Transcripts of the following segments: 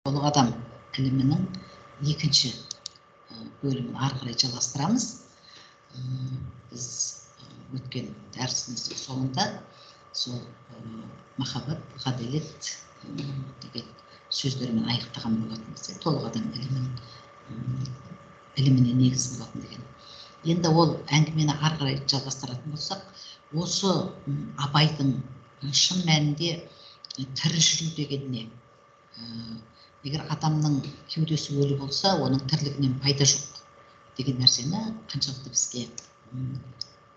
Толық адам ілімінің екінші бөлімін ары қарай жалғастырамыз. Біз өткен дәрісіміздің соңында сол махаббат, ғаделет деген сөздермен аяқтаған болатынбыз. Толық адам іліміне негіз болатын деген. Енді ол әңгімені ары қарай жалғастыратын болсақ, осы Абайдың шын мәнінде тірі жүру деген не? Егер адамның кеудесі өлі болса, оның тірлігінен пайда жоқ деген нәрсені қаншалықты бізге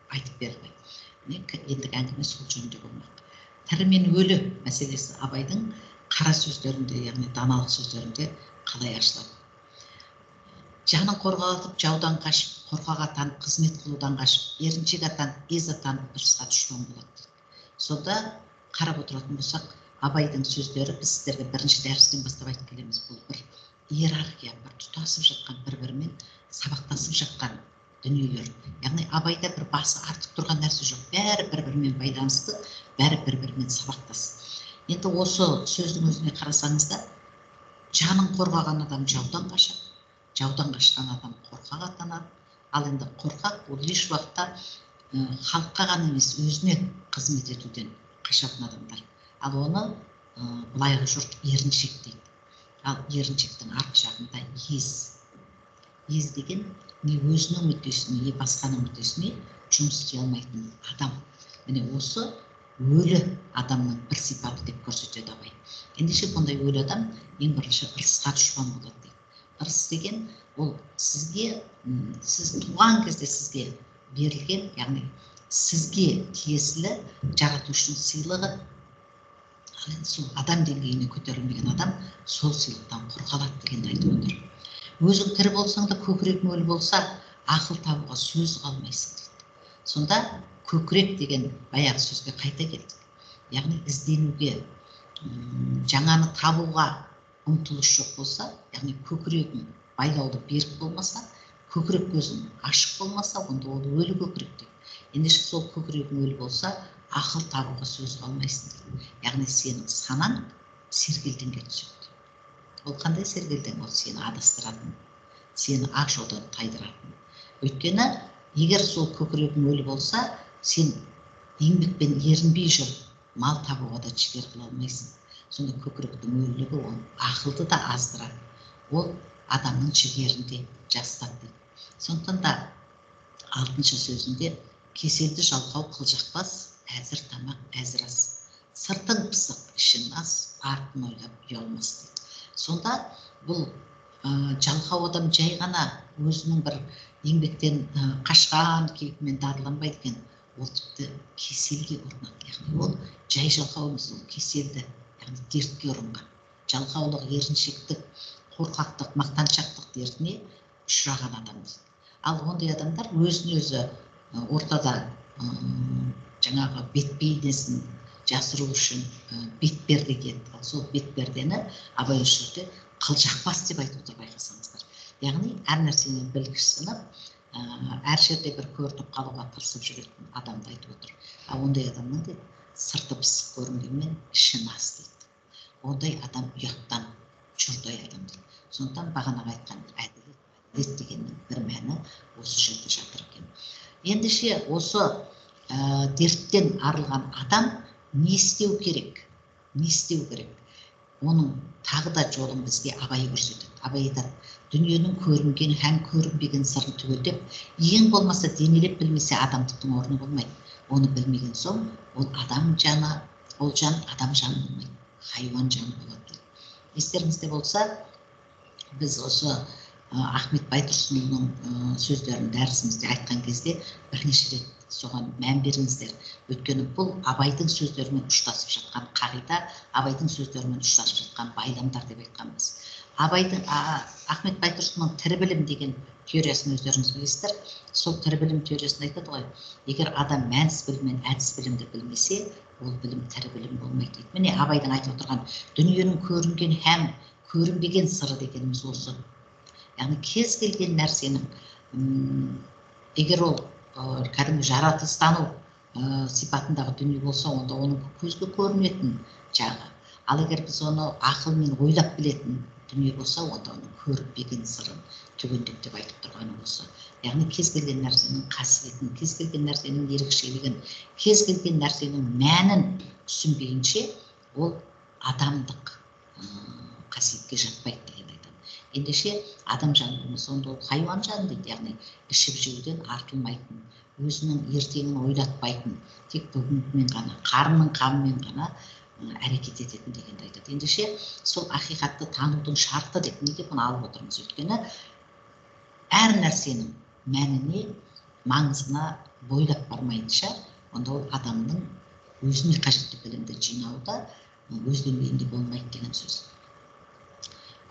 айтып берді. Ендігі әңгіме сол жөнінде болмақ. Тірі мен өлі мәселесі Абайдың қара сөздерінде, яғни даналық сөздерінде қалай ашылады? Жанын қорғалатып, жаудан қашып, қорқақ атанып, қызмет қылудан қашып, еріншек атанып, ез атанып, ырысқа дұшпан болады. Сонда қарап отыратын болсақ, Абайдың сөздері біз сіздерге бірінші дәрістен бастап айтып келеміз. Бұл бір иерархия, бір тұтасып жатқан, бір-бірімен сабақтасып жатқан дүниелер. Яғни Абайда бір басы артық тұрған нәрсе жоқ. Бәрі бір-бірімен байланысты, бәрі бір-бірімен сабақтас. Енді осы сөздің өзіне қарасаңыз да, жанын қорғаған адам жаудан қашады, жаудан қашқан адам қорқақ атанады. Ал енді қорқақ ол еш уақытта халыққа ғана емес, өзіне қызмет етуден қашатын адамдар. Ал оны былайғы жұрт еріншек дейді. Ал еріншектің арғы жағында ез. Ез деген не өзінің мүддесіне, не басқаның мүддесіне жұмыс істей алмайтын адам. Міне осы өлі адамның бір сипаты деп көрсетеді Абай. Ендеше бұндай өлі адам ең бірінші ырысқа дұшпан болады дейді. Ырыс деген ол сізге, сіз туған кезде сізге берілген, яғни сізге тиесілі жаратушының сыйлығы. Ал енді сол адам деңгейіне көтерілмеген адам сол сыйлықтан құр қалады дегенді айтып отыр. Өзің тірі болсаң да көкірегің өлі болса, ақыл табуға сөз қалмайсың дейді. Сонда көкірек деген баяғы сөзге қайта келдік. Яғни ізденуге, жаңаны табуға ұмтылыс жоқ болса, яғни көкірегің байлаулы берік болмаса, көкірек көзің ашық болмаса, онда ол өлі көкірек дейді. Ендеше сол көкірегің өлі болса, ақыл табуға сөз қалмайсың дейді. Яғни сенің санаң сергелдеңге түседі. Ол қандай сергелдең? Ол сені адастыратын, сені ақ жолдан тайдыратын. Өйткені егер сол көкірегің өлі болса, сен еңбекпен ерінбей жүріп мал табуға да жігер қыла алмайсың. Сонда көкіректің өлілігі ол ақылды да аздырады, ол адамның жігерін де жастады дейді. Сондықтан да алтыншы сөзінде кеселді жалқау қылжақпас, әзір тамақ әзір ас, сыртың пысық ішің ас, артын ойлап ұялмас дейді. Сонда бұл жалқау адам жай ғана өзінің бір еңбектен қашқан кейпімен дарыланбайды екен, ол тіпті кеселге ұрынады. Яғни ол жай жалқау емес, ол кеселді, яғни дертке ұрынған. Жалқаулық, еріншектік, қорқақтық, мақтаншақтық дертіне ұшыраған адам дейді. Ал ондай адамдар өзін өзі ортада жаңағы бет бейнесін жасыру үшін бетперде киеді. Ал сол бетпердені Абай осы жерде қылжақпас деп айтып отыр, байқасаңыздар. Яғни әр нәрсені білгіш сынып, әр жерде бір көрініп қалуға тырысып жүретін адамды айтып отыр. Ал ондай адамның дейді сырты пысық көрінгенмен іші нас дейді. Ондай адам ұяттан жұрдай адам дейді. Сондықтан бағанағы айтқан әділет, әділет дегеннің бір мәні осы жерде жатыр екен. Ендеше осы дерттен арылған адам не істеу керек? Не істеу керек? Оның тағы да жолын бізге Абай көрсетеді. Абай айтады, дүниенің көрінген һәм көрінбеген сырын түгелдеп, ең болмаса денелеп білмесе адамдықтың орны болмайды. Оны білмеген соң ол адам жаны, ол жан адам жаны болмайды, хайуан жаны болады дейді. Естеріңізде болса, біз осы Ахмет Байтұрсынұлының сөздерін дәрісімізде айтқан кезде бірнеше рет соған мән беріңіздер. Өйткені бұл Абайдың сөздерімен ұштасып жатқан қағида, Абайдың сөздерімен ұштасып жатқан байламдар деп айтқанбыз. Абайдың, Ахмет Байтұрсынның тірі білім деген теориясын өздеріңіз білесіздер. Сол тірі білім теориясын айтады ғой. Егер адам мәнсіз білім мен әдіс білімді білмесе, ол білім тірі білім болмайды дейді. Міне Абайдың айтып отырған дүниенің көрінген һәм көрінбеген сыры дегеніміз осы. Яғни кез келген нәрсенің, егер ол кәдімгі жаратылыстану сипатындағы дүние болса, онда оның көзге көрінетін жағы. Ал егер біз оны ақылмен ойлап білетін Дүние болса, онда оның көрінбеген сырын түгендеп деп айтып тұрғаны осы. Яғни кез келген нәрсенің қасиетін, кез келген нәрсенің ерекшелігін, кез келген нәрсенің мәнін түсінбейінше ол адамдық қасиетке жатпайды деген айтады. Ендеше адам жаны болмаса, онда ол хайуан жаны дейді, яғни ішіп жеуден артылмайтын, өзінің ертеңін ойлатпайтын, тек бүгінгімен ғана, қарнының қамымен ғана әрекет ететін дегенді айтады. Ендеше сол ақиқатты танудың шарты деп неге бұны алып отырмыз? Өйткені әр нәрсенің мәніне, маңызына бойлап бармайынша, онда ол адамның өзіне қажетті білімді жинауда өз деңгейінде болмайды деген сөз.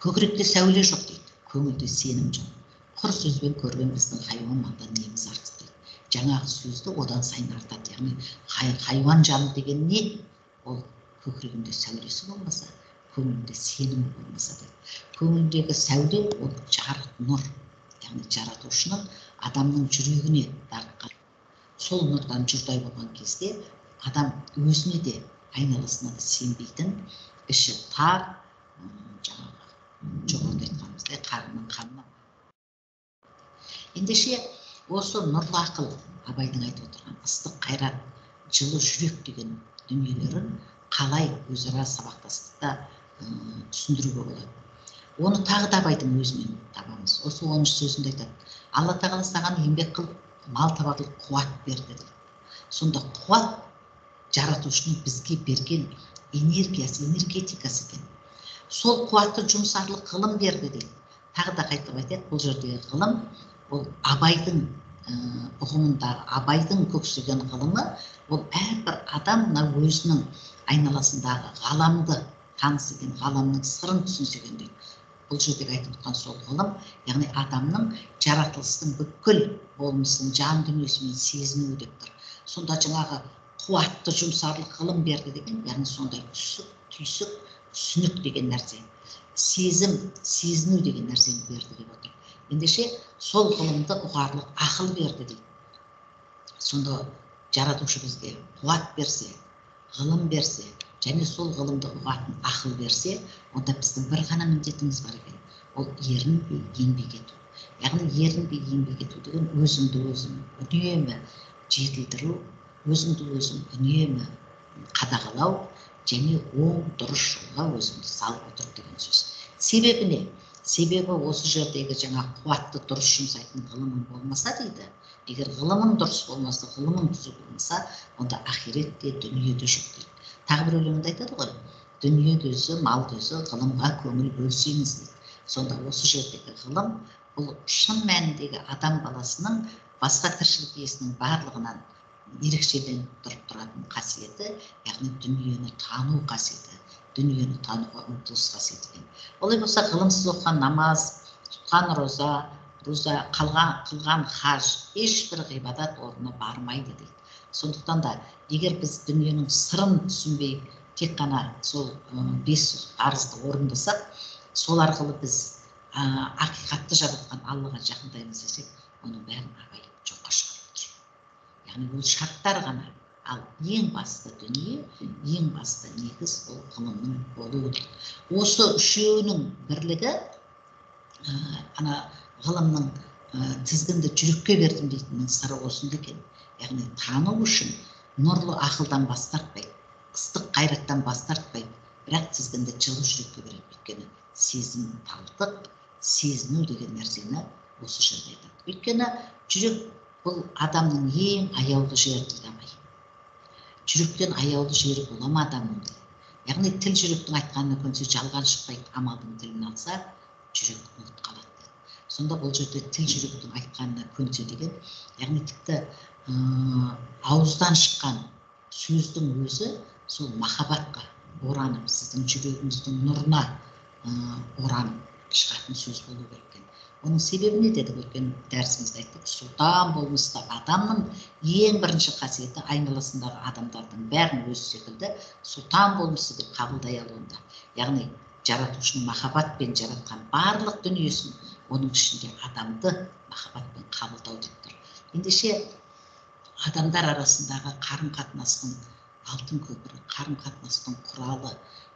Көкіректе сәуле жоқ дейді, көңілде сенім жоқ. Құр сөзбен көрген біздің хайуан малдан неміз артық дейді. Жаңағы сөзді одан сайын артады. Яғни хайуан жаны деген не? Ол көкірегінде сәулесі болмаса, көңілінде сенімі болмаса дейді. Көңілдегі сәуле ол жарық нұр, яғни жаратушының адамның жүрегіне дарытқан. Сол нұрдан жұрдай болған кезде адам өзіне де, айналасына да сенбейтін, іші тар, жаңағы жоғарыда айтқанымыздай қарнының қамына. Ендеше осы нұрлы ақыл, Абайдың айтып отырған ыстық қайрат, жылы жүрек деген дүниелерін қалай өзара сабақтастықта түсіндіруге болады? Оны тағы да Абайдың өзінен табамыз. Осы 10-шы сөзінде айтады: Алла тағала саған еңбек қылып мал табарлық қуат берді дейді. Сонда қуат жаратушының бізге берген энергиясы, энергетикасы екен. Сол қуатты жұмсарлық ғылым берді дейді. Тағы да қайтып айтайық, бұл жердегі ғылым ол Абайдың ұғымындағы, Абайдың көксеген ғылымы, ол әрбір адам мына өзінің айналасындағы ғаламды танысы екен, ғаламның сырын түсінсе екен дейді. Бұл жердегі айтып отқан сол ғылым, яғни адамның жаратылыстың бүкіл болмысын, жан дүниесімен сезінуі деп тұр. Сонда жаңағы қуатты жұмсарлық ғылым берді деген, яғни сондай түсік, түйсік, түсінік деген нәрсе, сезім, сезіну деген нәрсені берді деп отыр. Ендеше сол ғылымды ұғарлық ақыл берді дейді. Сонда жаратушы бізге қуат берсе, ғылым берсе, және сол ғылымды ұғатын ақыл берсе, онда біздің бір ғана міндетіміз бар екен. Ол ерінбей еңбек ету. Яғни ерінбей еңбек ету деген өзіңді өзің үнемі жетілдіру, өзіңді өзің үнемі қадағалау және оң дұрыс жолға өзіңді салып отыру деген сөз. Себебі не? Себебі осы жердегі жаңа қуатты дұрыс жұмсайтын ғылымың болмаса дейді, егер ғылымың дұрыс болмаса, ғылымың түзу болмаса, онда ақирет те, дүние де жоқ дейді. Тағы бір өлеңінде айтады ғой, дүние дөзі, мал дөзі, ғылымға көңіл бөлсеңіз дейді. Сонда осы жердегі ғылым бұл шын мәніндегі адам баласының басқа тіршілік иесінің барлығынан ерекшеленіп тұрып тұратын қасиеті, яғни дүниені тану қасиеті, дүниені тануға ұмтылыс қасиеті екен. Олай болса, ғылымсыз оқыған намаз, тұтқан роза, қылған хаж ешбір ғибадат орнына бармайды дейді. Сондықтан да егер біз дүниенің сырын түсінбей, тек қана сол 5 парызды орындасақ, сол арқылы біз ақиқатты жаратқан Аллаға жақындаймыз десек, оның бәрін Абай жоққа шығарып отыр. Яғни ол шарттар ғана, ал ең басты дүние, ең басты негіз ол ғылымның болуы дейді. Осы үшеуінің бірлігі, ана ғылымның тізгінді жүрекке бердім дейтіннің сыры осында екен. Яғни тану үшін нұрлы ақылдан бас тартпайды, ыстық қайраттан бас тартпайды, бірақ тізгінді жылы жүрекке береді. Өйткені сезімталдық, сезіну деген нәрсені осы жерде айтады. Өйткені жүрек бұл адамның ең аяулы жері дейді Абай. Жүректен аяулы жері бола ма адамның дейді. Яғни тіл жүректің айтқанына көнсе жалған шықпайды, амалдың тілін алса жүрек ұмыт қалады дейді. Сонда бұл жерде тіл жүректің айтқанына көнсе деген, яғни тіпті ауыздан шыққан сөздің өзі сол махаббатқа оранып, сіздің жүрегіңіздің нұрына оранып шығатын сөз болу керек екен. Оның себебі не дедік? Өткен дәрісімізде айттық, сұлтан болмысты адамның ең бірінші қасиеті айналасындағы адамдардың бәрін өзі секілді сұлтан болмысы деп қабылдай алуында. Яғни жаратушының махаббатпен жаратқан барлық дүниесін, оның ішінде адамды махаббатпен қабылдау деп тұр. Ендеше адамдар арасындағы қарым-қатынастың алтын көпірі, қарым-қатынастың құралы,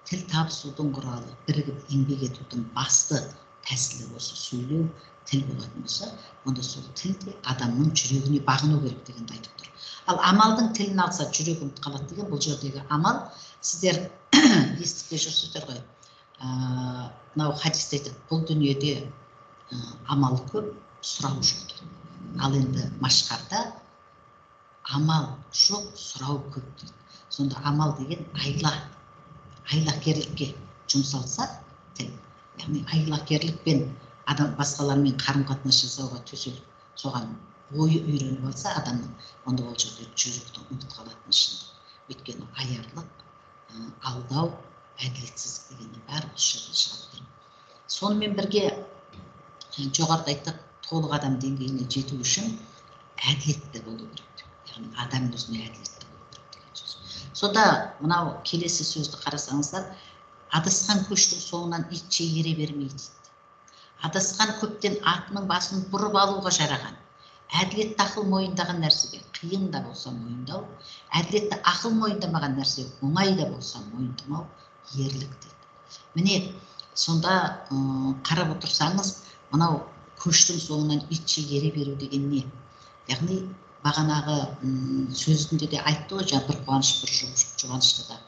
Тіл табысудың құралы, бірігіп еңбек етудің басты тәсілі осы сөйлеу, тіл болатын болса, онда сол тіл де адамның жүрегіне бағыну керек дегенді айтып тұр. Ал амалдың тілін алса, жүрек ұмыт қалады деген бұл жердегі амал, сіздер естіп те жүрсіздер ғой. Мынау хадисте айтады, бұл дүниеде амал көп, сұрау жоқ дейді. Ал енді машқарда амал жоқ, сұрау көп дейді. Сонда амал деген айла, айлакерлікке жұмсалса тіл, яғни айлакерлікпен адам басқалармен қарым-қатынас жасауға төселіп, соған бойы үйреніп алса адамның, онда ол жерде жүректің ұмыт қалатыны шындық. Өйткені аярлық, алдау, әділетсіздік дегеннің бәрі осы жерде шығады екен. Сонымен бірге жоғарыда айттық, толық адам деңгейіне жету үшін әділетті болу керек. Яғни адам өзіне әділетті болу керек деген сөз. Сонда мынау келесі сөзді қарасаңыздар, адасқан көштің соңынан итше ере бермейді дейді. Адасқан көптен атының басын бұрып алуға жараған. Әділетті ақыл мойындаған нәрсеге қиын да болса мойындау, әділетті ақыл мойындамаған нәрсе оңай да болса мойындамау ерлік дейді. Міне, сонда қарап отырсаңыз, мынау көштің соңынан итше ере беру деген не? Яғни бағанағы сөзінде де айтты ғой, жаңа бір қуаныш, бір жұбанышты да.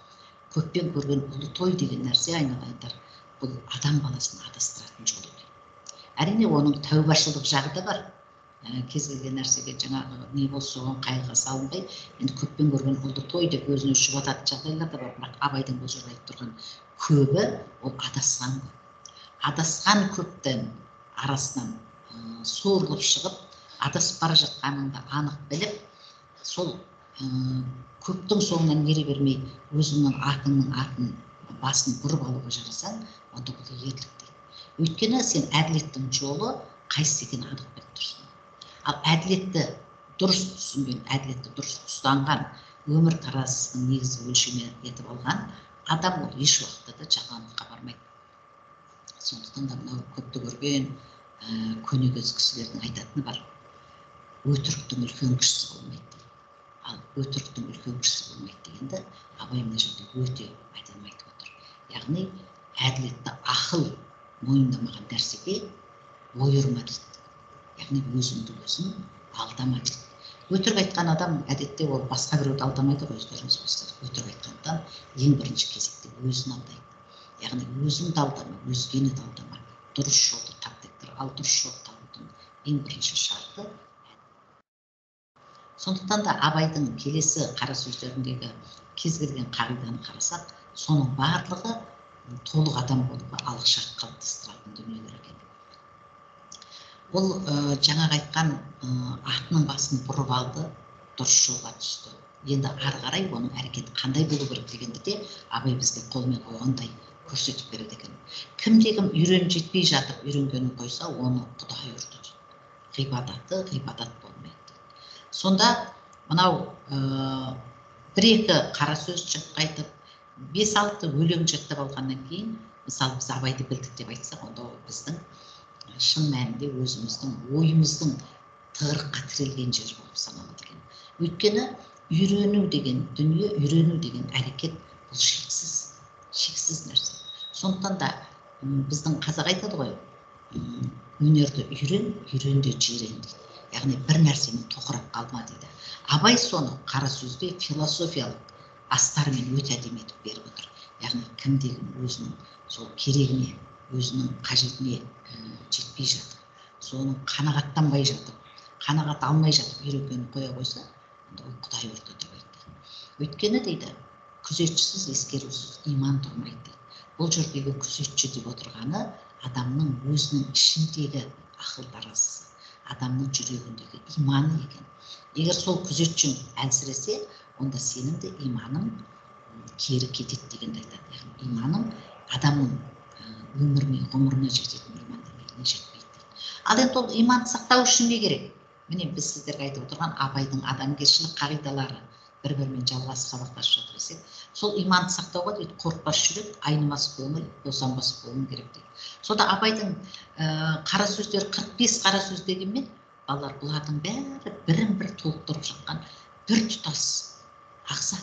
Көппен көрген ұлы той деген нәрсе, айналайындар, бұл адам баласын адастыратын жол екен. Әрине, оның тәубашылдық жағы да бар. Кез келген нәрсеге жаңағы не болса соған қайғыға салынбай, енді көппен көрген ұлы той деп өзіне жұбататын жағдайлар да бар. Бірақ Абайдың бұл жерде айтып тұрған көбі ол адасқан көп. Адасқан көптің арасынан суырылып шығып, адасып бара жатқаныңды анық біліп, сол көптің соңынан ере бермей, өзіңнің атыңның атын басын бұрып алуға жарасаң, онда бұл ерлік дейді. Өйткені сен әділеттің жолы қайсысы екенін анық біліп тұрсың. Ал әділетті дұрыс түсінген, әділетті дұрыс ұстанған, өмір таразысының негізгі өлшемі етіп алған адам ол еш уақытта да жалғандыққа бармайды. Сондықтан да мынау көпті көрген көнекөз кісілердің айтатыны бар. Өтіріктің үлкен кішісі болмайды дейді. Ал өтіріктің үлкен кішісі болмайды дегенді Абай мына жерде өте әдемі айтып отыр. Яғни әділетті ақыл мойындамаған нәрсеге бой ұрма дейді. Яғни өзіңді өзің алдама дейді. Өтірік айтқан адам әдетте ол басқа біреуді алдамайды ғой, өздеріңіз білесіздер. Өтірік айтқан адам ең бірінші кезекте өзін алдайды. Яғни өзіңді алдама, өзгені де алдама. Дұрыс жолды тап деп тұр. Ал дұрыс жол табудың ең бірінші шарты. Сондықтан да Абайдың келесі қара сөздеріндегі кез келген қағиданы қарасақ, соның барлығы толық адам болуға алғышарт қалыптастыратын дүниелер екен. Ол жаңағы айтқан атының басын бұрып алды, дұрыс жолға түсті. Енді ары қарай оның әрекеті қандай болу керек дегенді де Абай бізге қолмен қойғандай көрсетіп береді екен. Кімде-кім үйреніп жетпей жатып үйренгенін қойса, оны Құдай ұрды дейді. Ғибадаты ғибадат болмайды дейді. Сонда мынау бір-екі қара сөз жатқа айтып, 5-6 өлең жаттап алғаннан кейін, мысалы біз Абайды білдік деп айтсақ, онда ол біздің шын мәнінде өзіміздің ойымыздың тығырыққа тірелген жері болып саналады екен. Өйткені үйрену деген дүние, үйрену деген әрекет бұл шексіз, шексіз нәрсе. Сондықтан да біздің қазақ айтады ғой, өнерді үйрен, үйрен де жирен дейді. Яғни бір нәрсемен тоқырап қалма дейді. Абай соны қара сөзде философиялық астармен өте әдемі етіп беріп отыр. Яғни кімде-кім өзінің сол керегіне, өзінің қажетіне жетпей жатып, соның қанағаттанбай жатып, қанағат алмай жатып үйренгенін қоя қойса, онда ол Құдай ұрды деп айтты. Өйткені дейді, күзетшісіз, ескерусіз иман тұрмайды дейді. Бұл жердегі күзетші деп отырғаны адамның өзінің ішіндегі ақыл таразысы, адамның жүрегіндегі иманы екен. Егер сол күзетшің әлсіресе, онда сенің де иманың кері кетеді дегенді айтады. Яғни иманың адамның өміріне, ғұмырына жететін иман деңгейіне жетпейді дейді. Ал енді ол иманды сақтау үшін не керек? Міне біз сіздерге айтып отырған Абайдың адамгершілік қағидалары бір-бірімен жалғасып сабақтасып жатыр десек, сол иманды сақтауға дейді қорықпас жүрек, айнымас көңіл, босанбас буын керек дейді. Сонда Абайдың қара сөздері 45 қара сөз дегенмен, балалар, бұлардың бәрі бірін-бірі толықтырып жатқан бір тұтас ағза.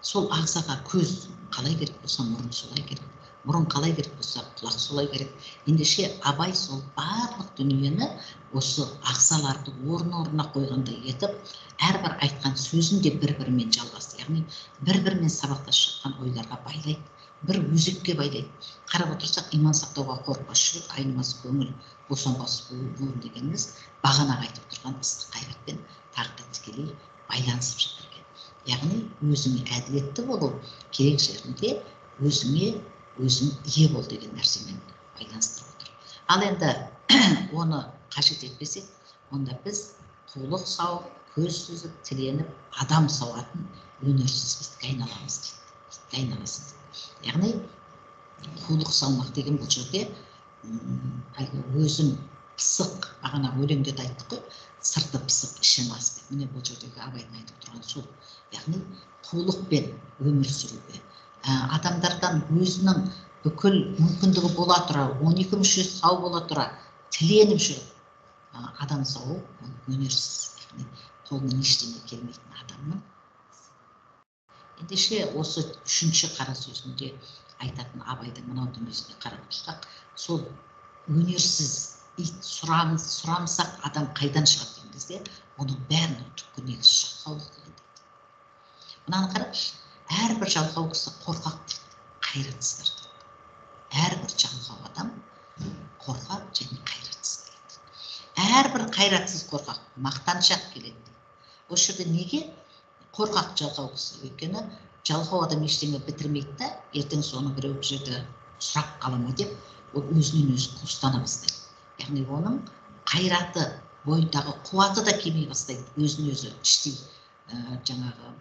Сол ағзаға көз қалай керек болса, мұрын солай керек, мұрын қалай керек болса, құлақ солай керек. Ендеше Абай сол барлық дүниені осы ағзаларды орын-орнына қойғандай етіп, әрбір айтқан сөзін де бір-бірімен жалғасты, яғни бір-бірімен сабақтасып жатқан ойларға байлайды, бір өзекке байлайды. Қарап отырсақ, иман сақтауға қорықпас жүрек, айнымас көңіл, босанбас буын дегеніміз бағанағы айтып тұрған ыстық қайратпен тағы да тікелей байланысып жатыр екен. Яғни өзіңе әділетті болу керек жерінде өзіңе өзің ие бол деген нәрсемен байланыстырып отыр. Ал енді оны қажет етпесек, онда біз қулық сауып, көз сүзіп, тіленіп, адам сауатын өнерсіз итке айналамыз дейді. Итке айналасың дейді. Яғни қулық салмақ деген бұл жерде әлгі өзім пысық, бағана өлеңде де айттық қой, сырты пысық, іші мас деп. Міне бұл жердегі Абайдың айтып тұрған сол. Яғни қулықпен өмір сүруге, адамдардан өзінің бүкіл мүмкіндігі бола тұра, 12 мүшесі сау бола тұра, тіленіп жүріп, адам сау, ол өнерсіз, яғни қолынан ештеңе келмейтін адамның. Ендеше осы үшінші қара сөзінде айтатын Абайдың мынау дүниесіне қарап тұрсақ, сол өнерсіз ит сұрамсақ адам қайдан шығады деген кезде, оның бәрінің түпкі негізі жалқаулық деген дейді. Мынаны қараңызшы, әрбір жалқау кісі қорқақ дейді, қайратсыздар дейді. Әрбір жалқау адам қорқақ және қайратсыз келеді. Әрбір қайратсыз қорқақ мақтаншақ келеді дейді. Осы жерде неге қорқақ жалқау кісі? Өйткені жалқау адам ештеңе бітірмейді да, ертең соны біреу бір жерде сұрап қала ма деп, ол өзінен өзі қуыстана бастайды. Яғни оның қайраты, бойындағы қуаты да кеми бастайды, өзін өзі іштей жаңағы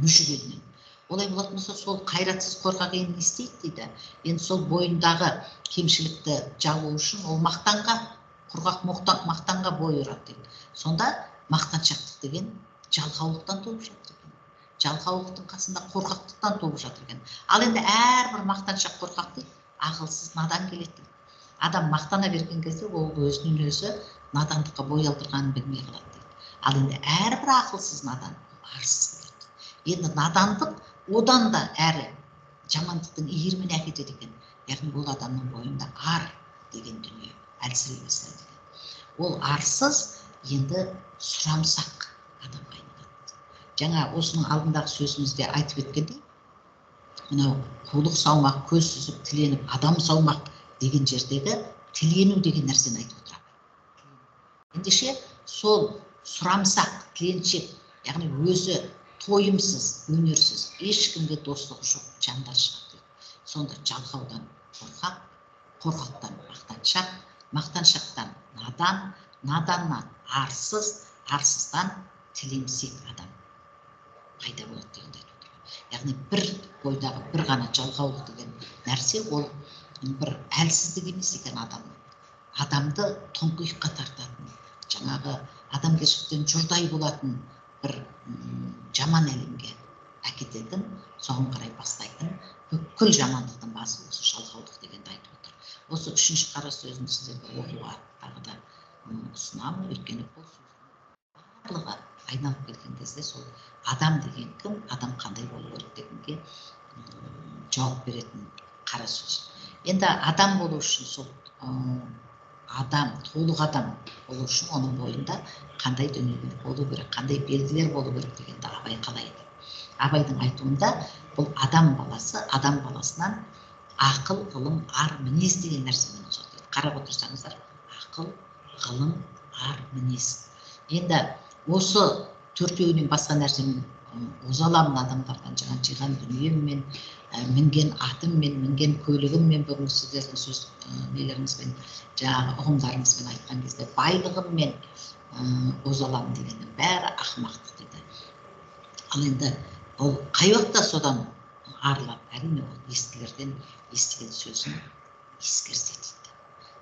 мүжігеннен. Олай болатын болса, сол қайратсыз қорқақ енді не істейді дейді. Енді сол бойындағы кемшілікті жабу үшін ол мақтанға, құрғақ мақтанға бой ұрады дейді. Сонда мақтаншақтық деген жалқаулықтан туып жатыр екен. Жалқаулықтың қасында қорқақтықтан туып жатыр екен. Ал енді әрбір мақтаншақ қорқақ дейді, ақылсыз надан келеді дейді. Адам мақтана берген кезде ол өзінен өзі надандыққа бой алдырғанын білмей қалады дейді. Ал енді әрбір ақылсыз надан арсыз келеді. Енді надандық одан да әрі жамандықтың иіріміне әкетеді екен. Яғни ол адамның бойында ар деген дүние әлсірей бастайды екен. Ол арсыз енді сұрамсақ адамға айналады. Жаңа осының алдындағы сөзімізде айтып өткендей, мынау қулық саумақ, көз сүзіп, тіленіп, адам саумақ деген жердегі тілену деген нәрсені айтып отырады. Ендеше сол сұрамсақ, тіленшек, яғни өзі тойымсыз, өнерсіз, ешкімге достығы жоқ жандар шығады дейді. Сонда жалқаудан қорқақ, қорқақтан мақтаншақ, мақтаншақтан надан, наданнан арсыз, арсыздан тілемсек адам пайда болады дегенді айтып отыр. Яғни бір бойдағы бір ғана жалқаулық деген нәрсе ол бір әлсіздік емес екен адамның. Адамды тұңғиыққа тартатын, жаңағы адамгершіліктен жұрдай болатын бір жаман әлемге әкететін, соған қарай бастайтын бүкіл жамандықтың басы осы жалқаулық дегенді айтып отыр. Осы үшінші қара сөзін сіздерге оқуға тағы да ұсынамын, өйткені бұл сөздің барлығы айналып келген кезде сол адам деген кім, адам қандай болу керек дегенге жауап беретін қара сөз. Енді адам болу үшін сол адам, толық адам болу үшін оның бойында қандай дүниелер болу керек, қандай белгілер болу керек дегенді Абай қалай айтады. Абайдың айтуында бұл адам баласы, адам баласынан ақыл, ғылым, ар, мінез деген нәрсемен озады. Қарап отырсаңыздар, ақыл, ғылым, ар, мінез. Енді осы төртеуінен басқа нәрсемен оза аламын адамдардан, жаңа жиған дүниеммен, мінген атыммен, мінген көлігіммен, бүгінгі сіздердің сөз нелеріңізбен, жаңағы ұғымдарыңызбен айтқан кезде байлығыммен оза аламын дегеннің бәрі ақымақтық дейді. Ал енді ол қай уақытта содан арылады? Әрине, ол естілерден естіген сөзін ескерсе дейді.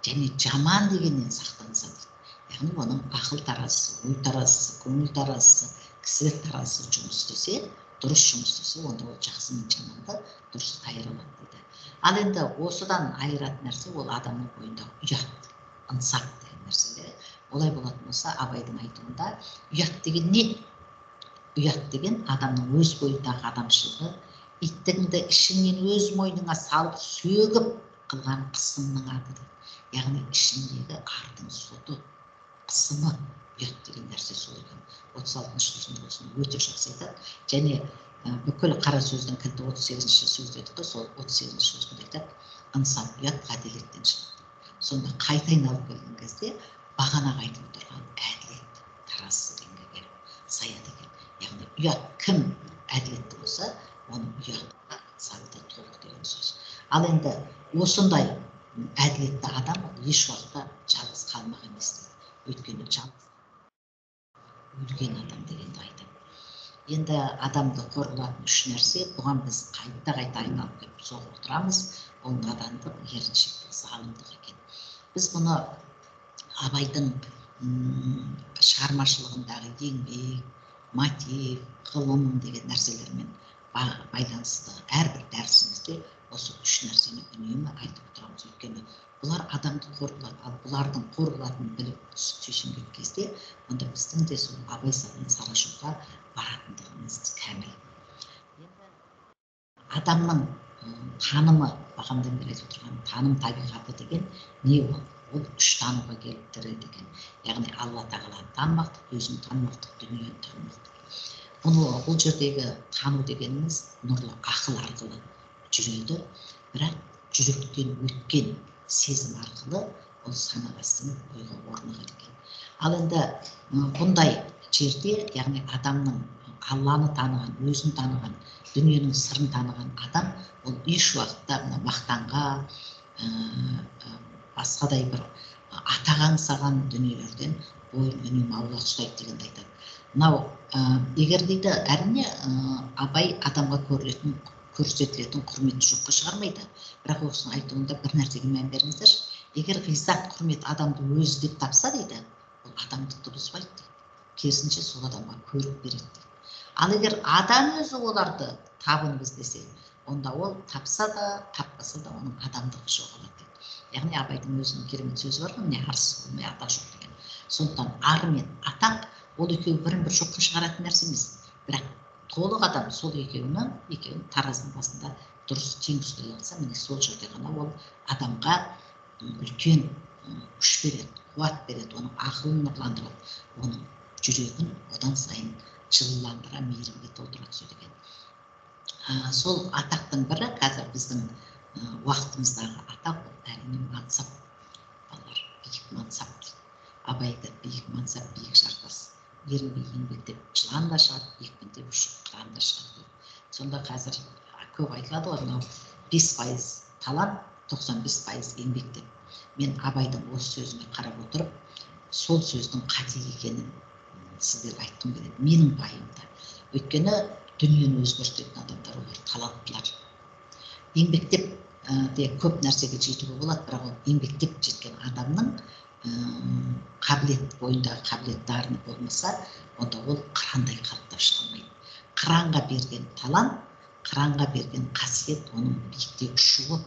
Және жаман дегеннен сақтанса дейді. Яғни оның ақыл таразысы, ой таразысы, көңіл таразысы, кісілік таразысы жұмыс істесе, дұрыс жұмыс істесе, онда ол жақсы мен жаманды дұрыс айыра алады дейді. Ал енді осыдан айыратын нәрсе ол адамның бойындағы ұят, ынсап деген нәрселер. Олай болатын болса, Абайдың айтуында ұят деген не? Ұят деген адамның өз бойындағы адамшылығы, иттігіңді ішіңнен өз мойныңа салып сөгіп қылған қысымның аты дейді. Яғни ішіндегі ардың соты, қысымы, ұят деген нәрсе сол екен. 36-шы сөзінде осыны өте жақсы айтады. Және бүкіл қара сөздің кілті 38-ші сөз дедік қой, сол 38-ші сөзінде айтады, ынсап ұят әділеттен шығады. Сонда қайта айналып келген кезде бағанағы айтып отырған әділет таразысы дегенге келіп саяды екен. Яғни ұят кім әділетті болса, оның ұяты ынсабы толық деген сөз. Ал енді осындай әділетті адам еш уақытта жалғыз қалмақ емес дейді. Өйткені жалғыз өлген адам дегенді айтады. Енді адамды қор қылатын үш нәрсе, бұған біз қайта-қайта айналып келіп соғып отырамыз. Ол надандық, еріншектік, залымдық екен. Біз бұны Абайдың шығармашылығындағы еңбек, мотив, ғылым деген нәрселермен байланысты әрбір дәрісімізде осы үш нәрсені үнемі айтып отырамыз. Өйткені бұлар адамды қор қылады. Ал бұлардың қор қылатынын біліп түйсінген кезде, онда біздің де сол Абай салған сара жолға баратындығымыз кәміл. Енді адамның танымы, бағанадан бері айтып отырған таным табиғаты деген не ол? Ол үш танымға келіп тіреледі екен. Яғни Алла тағаланы танымақтық, өзін танымақтық, дүниені танымақтық. Бұл жердегі тану дегеніміз нұрлы ақыл арқылы жүреді, бірақ жүректен өткен сезім арқылы ол санаға сіңіп, ойға орнығады екен. Ал енді бұндай жерде, яғни адамның Алланы таныған, өзін таныған, дүниенің сырын таныған адам, ол еш уақытта мына мақтанға, басқадай бір атақ аңсаған дүниелерден бойын үнемі аулақ ұстайды дегенді айтады. Мынау, егер дейді, әрине, Абай адамға көрсетілетін құрметті жоққа шығармайды. Бірақ ол кісінің айтуында бір нәрсеге мән беріңіздерші. Егер ғиззат құрмет адамды өзі деп тапса дейді, ол адамдықты бұзбайды дейді. Керісінше сол адамға көрік береді дейді. Ал егер адам өзі оларды табынып іздесе, онда ол тапса да, таппаса да оның адамдығы жоғалады дейді. Яғни Абайдың өзінің керемет сөзі бар ғой, міне арсыз болмай атақ жоқ деген. Сондықтан ар мен атақ ол екеуі бірін бір жоққа шығаратын нәрсе емес. Бірақ толық адам сол екеуін таразының басында дұрыс тең ұстай алса, міне сол жерде ғана ол адамға үлкен күш береді, қуат береді, оның ақылын нұрландырады, оның жүрегін одан сайын жылыландыра, мейірімге толтыра түседі екен. Сол атақтың бірі қазір біздің уақытымыздағы атақ ол әрине мансап, балалар, биік мансап дейді. Абай айтады, биік мансап, биік жартас. Ерінбей еңбектеп жылан да шығады, екпіндеп ұшып қыран да шығады дейді. Сонда қазір көп айтылады ғой, мынау 5% талант, 95% еңбек деп. Мен Абайдың осы сөзіне қарап отырып, сол сөздің қате екенін сіздерге айтқым келеді, менің пайымда. Өйткені дүниені өзгертетін адамдар олар таланттылар. Еңбектеп де көп нәрсеге жетуге болады, бірақ ол еңбектеп жеткен адамның қабілет, бойындағы қабілет дарыны болмаса, онда ол қырандай қалықтап шыға алмайды. Қыранға берген талант, қыранға берген қасиет оның биікте ұшуы,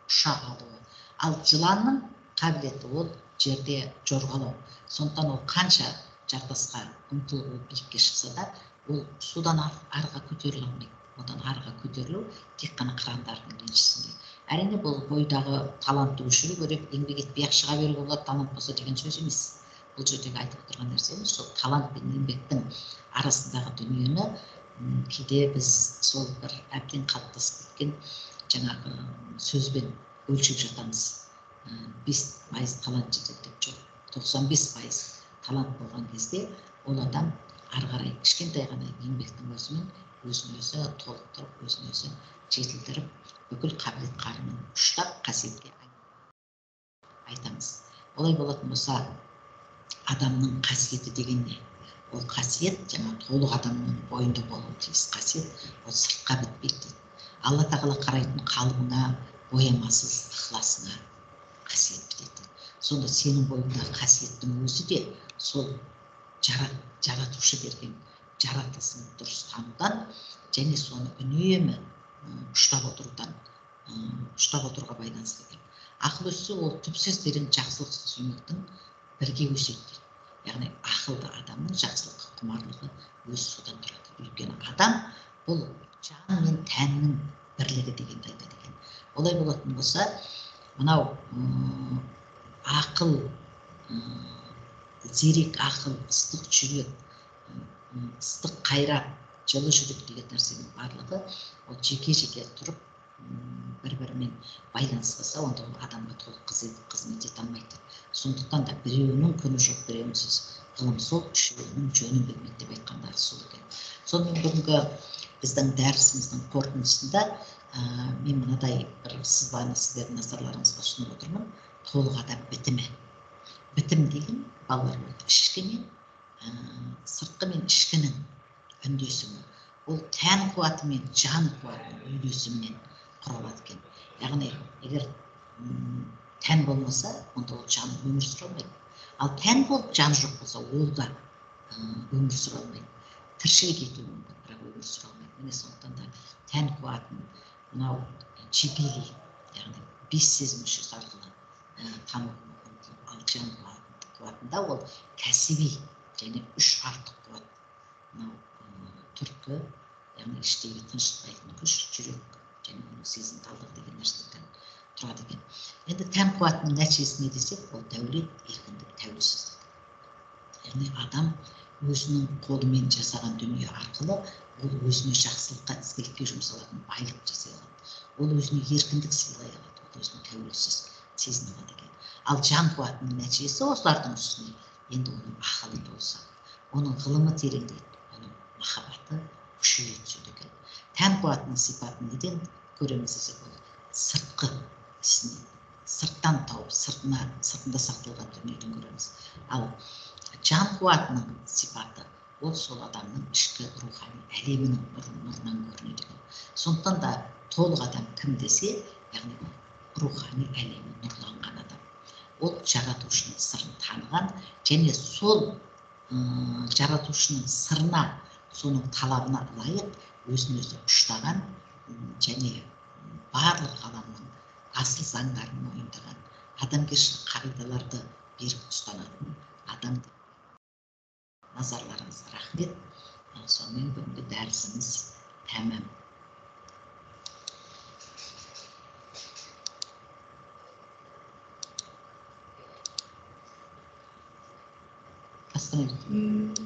ұша алуы. Ал жыланның қабілеті ол жерде жорғалау. Сондықтан ол қанша жартасқа ұмтылып ол биікке шықса да, ол судан арға көтеріле алмайды. Одан арға көтерілу тек қана қырандардың еншісінде. Әрине бұл бойдағы талантты өшіру керек, еңбек етпей ақ шыға беруге болады, талант болса деген сөз емес. Бұл жердегі айтып отырған нәрсеміз сол талант пен еңбектің арасындағы дүниені, кейде біз сол бір әбден қалыптасып кеткен жаңағы сөзбен өлшеп жатамыз. 5% талант жетеді деп жоқ. 95% талант болған кезде ол адам ары қарай кішкентай ғана еңбектің өзімен өзін өзі толықтырып, өзін өзі жетілдіріп, бүкіл қабілет қарымын ұштап қасиетке айтамыз. Олай болатын болса, адамның қасиеті деген не? Ол қасиет жаңа толық адамның бойында болуы тиіс қасиет, ол сыртқа бітпейді дейді. Алла тағала қарайтын қалыбыңа, боямасыз ықыласыңа қасиет бітеді дейді. Сонда сенің бойыңдағы қасиеттің өзі де сол жаратушы берген жаратылысын дұрыс танудан және соны үнемі ұштап ұштап отыруға байланысты екен. Ақыл өссе, ол түпсіз терең жақсылық сүймектің бірге өседі дейді. Яғни ақылды адамның жақсылыққа құмарлығы өзі содан тұрады. Өйткені адам бұл жан мен тәннің бірлігі дегенді айтады екен. Олай болатын болса, мынау ақыл, зерек ақыл, ыстық жүрек, ыстық қайрат, жылы жүрек деген нәрсенің барлығы ол жеке-жеке тұрып бір-бірімен байланыспаса, онда ол адамға толық қызмет ете алмайды. Сондықтан да біреуінің күні жоқ, біреуінсіз ғылым сол, үшеуінің жөнін білмейді деп айтқандары сол екен. Сонымен бүгінгі біздің дәрісіміздің қорытындысында мен мынадай бір сызбаны сіздердің назарларыңызға ұсынып отырмын. Толық адам бітімі. Бітім деген балалар ол ішкі мен сыртқы мен ішкінің үндесімі. Ол тән қуаты мен жан қуатының үйлесімінен құралады екен. Яғни егер тән болмаса, онда ол жан өмір сүре алмайды. Ал тән болып жан жоқ болса, ол да өмір сүре алмайды. Тіршілік етуі мүмкін, бірақ өмір сүре алмайды. Міне сондықтан да тән қуатын мынау жебелей, яғни бес сезім мүшесі арқылы тану мүмкін. Ал жан қуатында ол кәсіби және үш артық қуат. Мынау түрткі, яғни іштегі тыншытпайтын күш, жүрек және оның сезімталдығы деген нәрселерден тұрады екен. Енді тән қуатының нәтижесі не десек, ол дәулет, еркіндік, тәуелсіздік. Яғни адам өзінің қолымен жасаған дүние арқылы ол өзіне жақсылыққа, ізгілікке жұмсалатын байлық жасай алады. Ол өзіне еркіндік сыйлай алады, ол өзін тәуелсіз сезіне алады екен. Ал жан қуатының нәтижесі осылардың үстіне енді оның ақылы толысады, оның ғылымы тереңдейді, оның махаббаты күшейе түседі екен. Тән қуатының сипатын неден көреміз десек, ол сыртқы ісінен, сырттан тауып, сыртында сақталған дүниеден көреміз. Ал жан қуатының сипаты ол сол адамның ішкі рухани әлемінің нұрынан көрінеді екен. Сондықтан да толық адам кім десе, яғни ол рухани әлемі нұрланған адам. Ол жаратушының сырын таныған және сол жаратушының сырына, соның талабына лайық өзін өзі ұштаған және барлық ғаламның асыл заңдарын мойындаған, адамгершілік қағидаларды берік ұстанатын адам. Назарларыңызға рахмет. Сонымен бүгінгі дәрісіміз тәмам. Остановить.